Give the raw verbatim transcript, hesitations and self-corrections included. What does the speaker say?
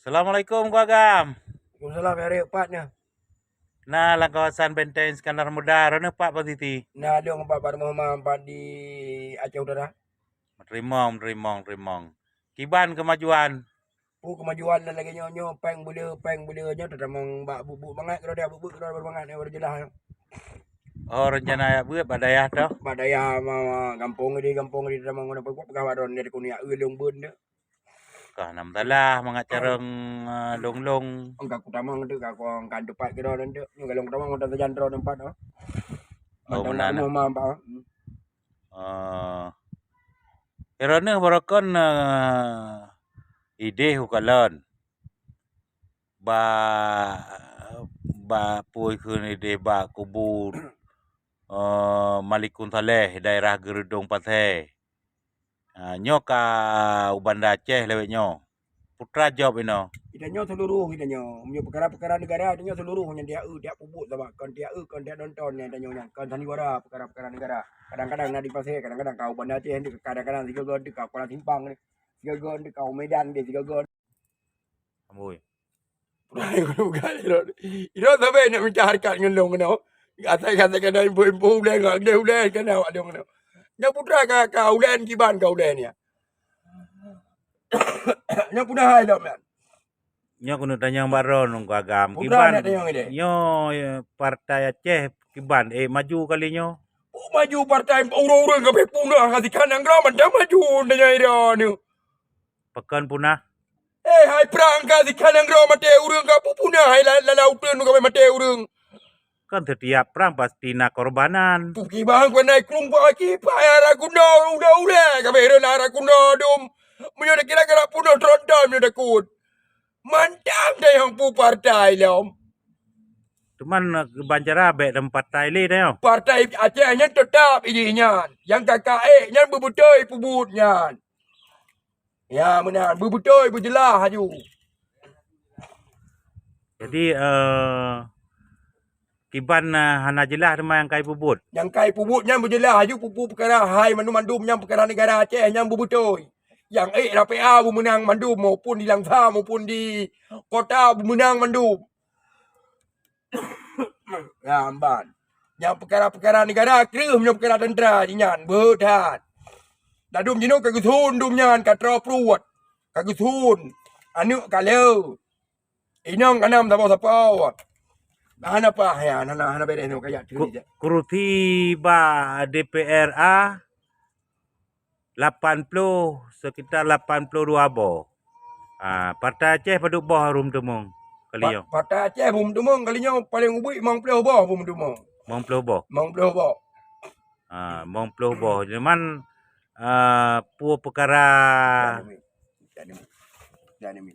Assalamualaikum, Ku Agam. Waalaikumsalam, ya, Rik, pat nyoe. Na lam kawasan Benteng Iskandar Muda, droeneuh pat posisi? Na lôn pat, pat rumoh ma, pat di Aceh Utara. Meuterimong, meuterimong, meuterimong. Kiban kemajuan? Oh, kemajuan lagèe nyoe, nyoe, péng beu le, péng beu le nyoe, teutamong bak buet-buet mangat keudroe, buet-buet keudroe mangat nyoe baru jeulaih nyoe. Oh, rencana jak beuet bak dayah toh? Bak dayah ma, ma, gampông di, gampông di, teutamong ngon apa, peugah bak droeneuh, di keuneuk jak eu lôn beuet nyoe. Ka na masalah mangat carông, ah, lôn-lôn. Engka kutamong tu, ka kuang kan teumpat keudroe tu. Nyoe ka lôn kutamong, udah sajan droe teumpat, oh. Oh, mantong meunan. Rumoh ma, Pak. Hmm. Ah. Droeneuh barokon, eh, idéh ukalon. Ba, ba pui kheun idéh bak kubu, eh, Malikun Saleh, daerah Geurudong Pasè. Ha, nyoe ka u Banda Aceh lawét nyoe. Putra jaweueb inoe. Kita nyoe seluruh kita nyoe. Meunyoe peukara-peukara negara kita nyoe seluruh nyang tiak eu, tiak peubuet sabab kon tiak eu, kon tiak nonton nyang tanyoe nyan. Kon sandiwara peukara-peukara negara. Kadang-kadang na di Pasè, kadang-kadang ka u Banda Aceh, kadang-kadang sigoe-goe ka Kuala Simpang, sigoe-goe ka u Medan, sigoe-goe. Amboi. Pura yang kena peugah Irot. Irot sabe nak minta harkat ngon lôn keunoe. Asai kata kena info-info ulèe ngon ulèe, ulèe kena awak lôn keunoe. Nyan putra ka, ka ulèe kiban ka ulèe nyan. Nyan puna hai lom nyan. Nyoe keuneuk tanyong baroe ngon Ku Agam. Putra kiban nak tanyong ilèe. Nyoe, eh, partai Aceh kiban, eh, maju kali nyoe. Oh, maju partai ureueng-ureueng kabeh punah ka sikan nanggroe mantong maju nyan ira nyoe. Pakon punah? Eh, hai prang ka sikan nanggroe maté ureueng ka punah hai la-, lam lauteuen ka maté ureueng. Kan setiap prang pasti na korbanan. Puki bang keuh nai krumpah kipai arah kuno udah ulèe kabeh rela arah kuno dum. Meunyoe dak kira-kira punah tronton meunyoe takot. Mantong tayong pu partai lom. Cuman, eh, ban cara bèk lam partai lé tayong. Partai Aceh nyan tetap iji nyan. Nyang ka kaék nyan beubeutôi peubuet nyan. Ya, meunan. Beubeutôi, beujeulaih aju. Jadi, eh, kiban, eh, hana jeulaih teuma nyang kai peubuet. Nyang kai peubuet nyan beujeulaih aju, peue-peue peukara hai mandum-mandum nyang peukara negara Aceh nyan beubeutôi. Nyang ék Rafi'a beumeunang mandum, maupun di Langsa, maupun di kota beumeunang mandum. Ya, amban. Nyang peukara-peukara negara kreueh meunyoe peukara teuntara jih nyan, beuh that. Ladum jinoe ka geuthon dum nyan, ka troe pruet. Ka geuthon. Aneuk ka le. Inong ka nam sapo-sapo. Hana paih nyan, hana, hana beres nyoe ka jak Ku-, teuri jak. Kursi bak D P R A lapan ploh, sekitar lapan ploh dua boh. Ah, Partai Aceh padub boh ureueng meuteumong kali Pa-, nyoe? Partai Aceh beumeuteumeung kali nyoe paleng ubit limong ploh boh beumeuteumeung. Limong ploh boh? Limong ploh boh. Ah, limong ploh boh. Cuman, ah, peue peukara? Jangan demi. Jangan demi. Jangan demi.